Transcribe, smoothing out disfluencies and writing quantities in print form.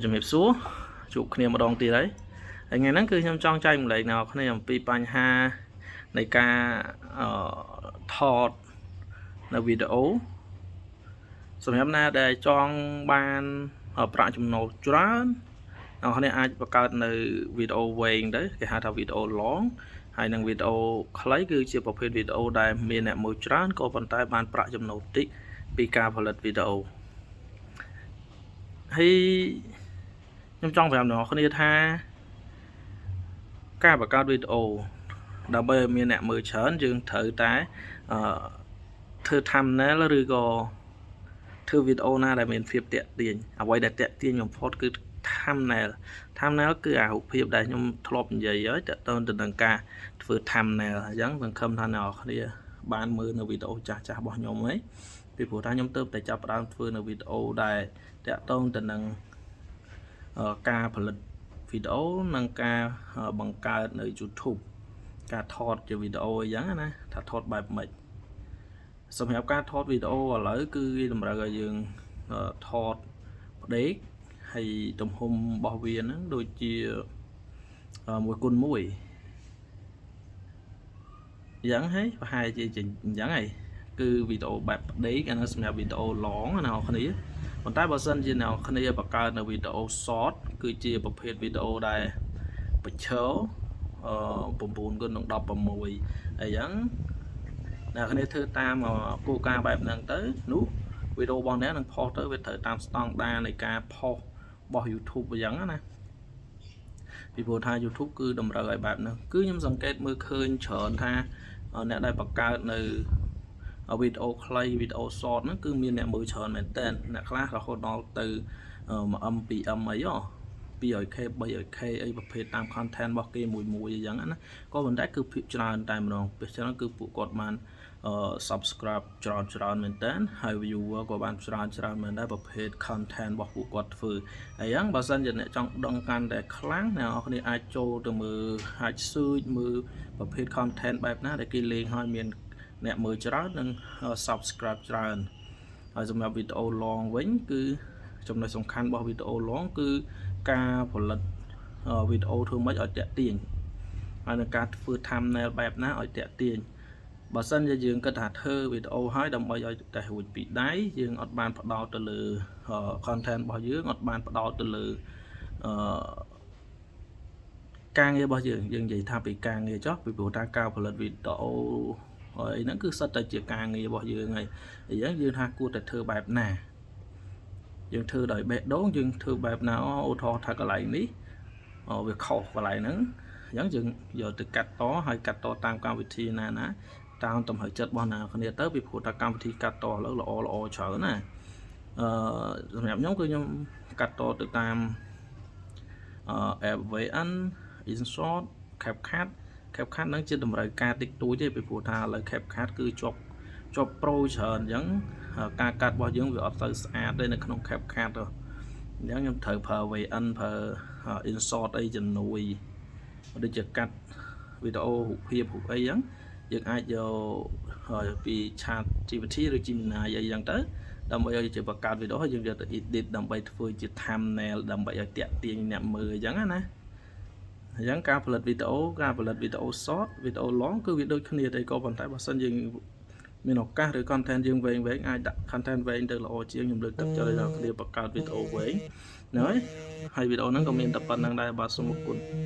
ជំរាបសួរជួបគ្នាម្ដងទៀតហើយហើយថ្ងៃហ្នឹងគឺខ្ញុំចង់ចែករំលែកអ្នកនរគ្នាអំពីបញ្ហានៃការអឺថតនៅវីដេអូសម្រាប់ណាដែលចង់បានប្រាក់ចំណូលច្រើនអ្នកនរគ្នាអាចបង្កើតនៅវីដេអូវែងទៅគេហៅថាវីដេអូ long ហើយនិងវីដេអូខ្លីគឺជាប្រភេទវីដេអូដែលមានអ្នកមើលច្រើនក៏ប៉ុន្តែបានប្រាក់ចំណូលតិចពីការផលិតវីដេអូហើយខ្ញុំចង់ប្រាប់អ្នកនរគ្នាថាការបង្កើតវីដេអូដើម្បីឲ្យមានអ្នកមើលច្រើនយើងត្រូវតែអឺធ្វើ thumbnail ឬក៏ធ្វើវីដេអូណាដែលមានភាពទាក់ទាញអ្វីដែលទាក់ទាញបំផុតគឺ thumbnail។ Thumbnail គឺអារូបភាពដែលខ្ញុំធ្លាប់និយាយហើយតើតើទៅនឹងការធ្វើ thumbnail អញ្ចឹងសង្ឃឹមថាអ្នកនរគ្នាបានមើលនៅវីដេអូចាស់ចាស់របស់ខ្ញុំហើយពីព្រោះថាខ្ញុំទើបតែចាប់ផ្ដើមធ្វើនៅវីដេអូដែលតាក់ទងទៅនឹងការផលិតវីដេអូនិងការបង្កើតនៅ YouTube ការថតជាវីដេអូអញ្ចឹងណាថាថតបែបម៉េចសម្រាប់ការថតវីដេអូឥឡូវគឺគេតម្រូវឲ្យយើងថតផ្ដេកហើយទំហំរបស់វាហ្នឹងដូចជា1គុណ1អញ្ចឹងហើយប្រហែលជាអញ្ចឹងហើយគឺវីដេអូបែបផ្ដេកអានោះសម្រាប់វីដេអូ long ណាអ្នកគ្នាប៉ុន្តែបើសិនជាអ្នកគ្នាបង្កើតនៅវីដេអូ short គឺជាប្រភេទវីដេអូដែលបញ្ឈរអឺ9គុណនឹង16អីចឹងអ្នកគ្នាធ្វើតាមគោលការណ៍បែបហ្នឹងទៅនោះវីដេអូរបស់អ្នកនឹងផុសទៅវាត្រូវតាមស្តង់ដារនៃការផុសរបស់ YouTube អញ្ចឹងណាពីព្រោះថា YouTube គឺតម្រូវឲ្យបែបហ្នឹងគឺខ្ញុំសង្កេតមើលឃើញច្រើនថាអ្នកដែលបង្កើតនៅវីដេអូខ្លីវីដេអូ short ហ្នឹងគឺមានអ្នកមើលច្រើនមែនតើអ្នកខ្លះរហូតដល់ទៅ 1M 2M អីហ៎ 200K 300K អីប្រភេទតាម content របស់គេមួយមួយអញ្ចឹងណាក៏ប៉ុន្តែគឺភាគច្រើនតែម្ដងភាគច្រើនគឺពួកគាត់បានអឺ subscribe ច្រើនច្រើនមែនតើហើយ viewer ក៏បានច្រើនច្រើនមែនដែរប្រភេទ content របស់ពួកគាត់ធ្វើហើយអញ្ចឹងបើសិនជាអ្នកចង់ដឹងកាន់តែខ្លាំងអ្នកនរគ្នាអាចចូលទៅមើលអាច search មើលប្រភេទ content បែបណាដែលគេលេងឲ្យមានអ្នកមើលច្រើននិង subscribe ច្រើនហើយសម្រាប់វីដេអូ long វិញគឺចំណុចសំខាន់របស់វីដេអូ long គឺការផលិតវីដេអូធ្វើម៉េចឲ្យទាក់ទាញហើយនឹងការធ្វើ thumbnail បែបណាឲ្យទាក់ទាញបើសិនជាយើងគិតថាធ្វើវីដេអូហើយដើម្បីឲ្យតែរួចពីដៃយើងអត់បានផ្ដោតទៅលើ content របស់យើងអត់បានផ្ដោតទៅលើអឺការងាររបស់យើងយើងនិយាយថាពីការងារចុះពីព្រោះថាការផលិតវីដេអូអីហ្នឹងគឺសិតតែជាការងាររបស់យើងហើយអញ្ចឹងយើងថាគួរតែធ្វើបែបណាយើងធ្វើដោយបេះដូងយើងធ្វើបែបណាឧទាហរណ៍ថាកន្លែងនេះវាខុសកន្លែងហ្នឹងអញ្ចឹងយើងយកទៅកាត់តហើយកាត់តតាមកម្មវិធីណាណាតាមតម្រូវចិត្តរបស់ណាគ្នាទៅពីព្រោះថាកម្មវិធីកាត់តឥឡូវល្អល្អច្រើនណាអឺសម្រាប់ខ្ញុំគឺខ្ញុំកាត់តទៅតាមអឺ app VN InShot CapCut។ CapCut ហ្នឹងជាតម្រូវការតិចតួចទេពីព្រោះថាឥឡូវ CapCut គឺជាប់ជាប់ Pro ច្រើនអញ្ចឹងការកាត់របស់យើងវាអត់ទៅស្អាតទេនៅក្នុង CapCut ទេអញ្ចឹងខ្ញុំត្រូវប្រើ VN ប្រើ InShot អីជំនួយដូចជាកាត់វីដេអូរូបភាពរូបអីអញ្ចឹងយើងអាចយកពី Chat GPT ឬ Gemini អីចឹងទៅដើម្បីឲ្យជាបង្កើតវីដេអូហើយយើងយកទៅ edit ដើម្បីធ្វើជា thumbnail ដើម្បីឲ្យទាក់ទាញអ្នកមើលអញ្ចឹងណាអញ្ចឹងការផលិតវីដេអូការផលិតវីដេអូ short វីដេអូ long គឺវាដូចគ្នាទេក៏ប៉ុន្តែបើសិនយើងមានឱកាសឬ content យើងវែងវែងអាចដាក់ content វែងទៅល្អជាងខ្ញុំលើកទឹកចិត្តឲ្យអ្នកគ្នាបង្កើតវីដេអូវែងហ្នឹងហើយហើយវីដេអូហ្នឹងក៏មានតែប៉ុណ្្នឹងដែរបាទសូមអរគុណ។